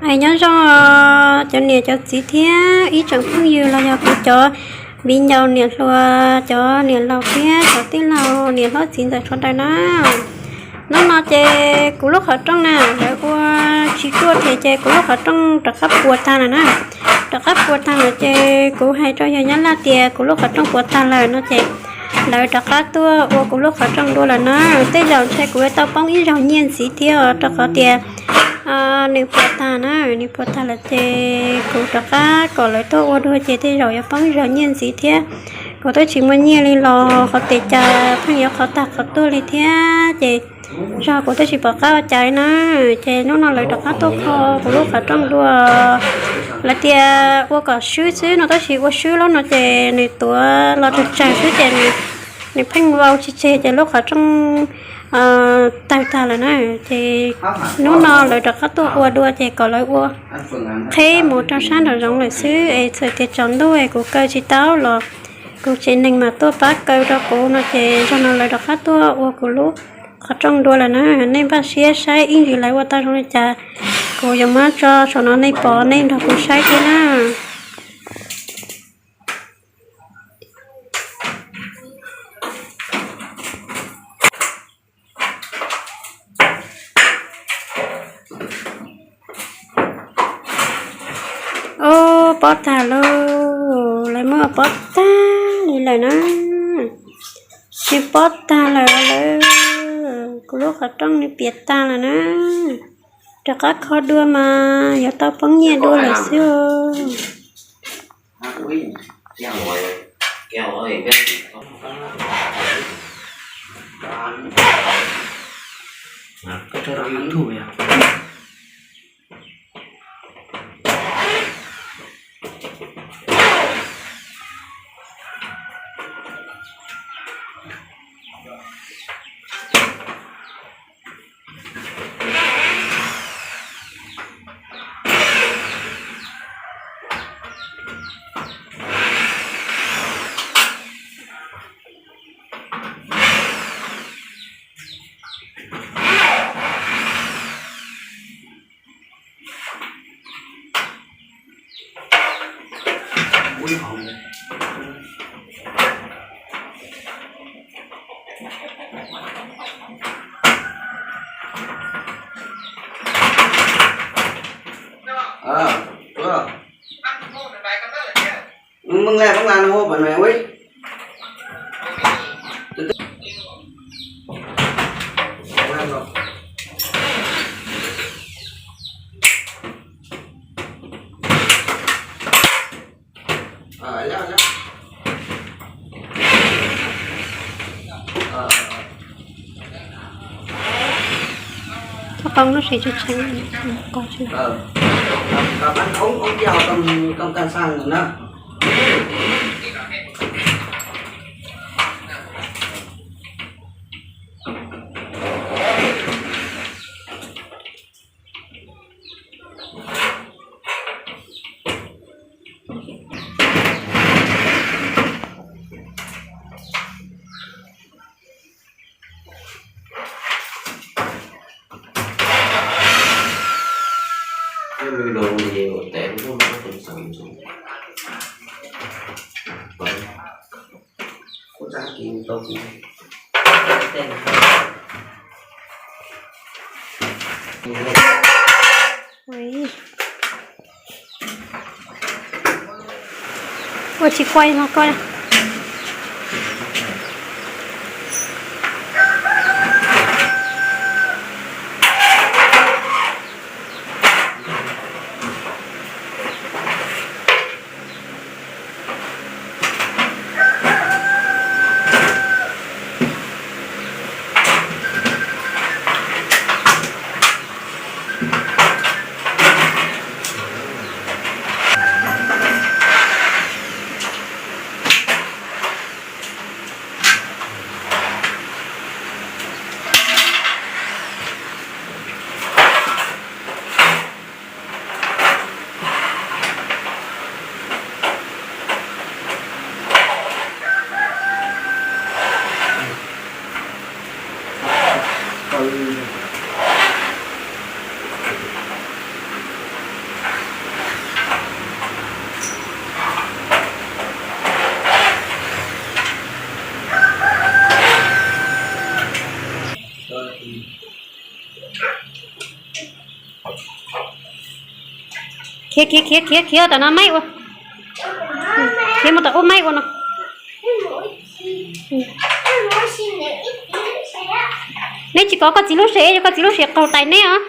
Es nyob zoo cov niam cov txiv thiab ib tsoom phooj ywg los yog kuv cov viv ncaus niam hluas, cov niam laus thiab cov tij laug niam hlob txiv ntxawm sawv daws na. Hnub no ces kuv lub qhov rooj na, lawv ua tsis ruaj thiab ces kuv lub qhov rooj rov qab puas tag lawm na. Rov qab puas tag lawm ces kuv hais rau yawg Nyab Laj tias kuv lub qhov rooj puas tag lawm no ces lawv rov qab tuaj ua kuv lub qhov rooj dua lawm na. Tej zaum ntshe kuv yuav tau poob ib zaug nyiaj ntxiv thiab os, rau qhov tias nws puas tag na, nws puas tag lawm ces kuv rov qab kom lawv tuaj ua dua ces tej zaum yuav poob ib zaug nyiaj ntxiv thiab. Kuv twb tsis muaj nyiaj li los qhov tias cas pheej yuav qhov tag qhov tuaj li thiab ces zog kuv twb tsis pom qab ua cas li na. Ces hnub no lawv rov qab tuaj kho kuv lub qhov rooj dua. Lawv tias ua kom swb xwb no tab sis ua swb lawm no ces nws tuav los tsawg tsawg xwb ces nws pheej vau tsis tseg ces lub qhov rooj tawg tag lawm na. Ces hnub no lawv rov qab tuaj ua dua ces kom lawv ua qheb mus rau sab nraum zoov lawm xwb es txawm tias tsaus ntuj es kuv kaw tsis tau los kuv tsev neeg mas tuaj pab kaw rau kuv no ces zaum no lawv rov qab tuaj ua kuv lub qhov rooj dua lawm na. Nej npaj siab saib ib ntsis lawv ua tau zoo li cas, kuv yuav muab tso saum no nej pom nej nrog kuv saib thiab na. Ub, pob tag lauj, lawv muab pob tag li lawm na. Tsis pob tag lawm lawm, kuv lub qhov rooj nws piam tag lawm na. Rov qab kho dua mas yuav tau poob nyiaj dua lawm xwb. Thov qhov lub sij tshee ko tsis Ua tsis quay hlo koj. Khiav khiav khiav khiav khiav tom no maib ua. Khiav mus tom ub maib ua no. Neb tsis kov koj txiv lub sev, yog koj txiv lub sev qaug tais neb os.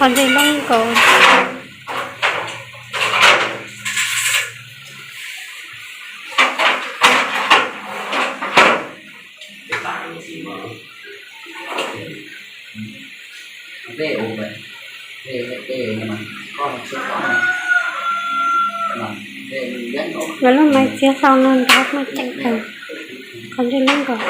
Qhov ntsej loob nkaus. Lawv lub maiv txiav hlau no nrov muaj ceem kawg, qhov ntsej loob nkaus.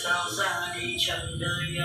Sao ra đi chẳng đời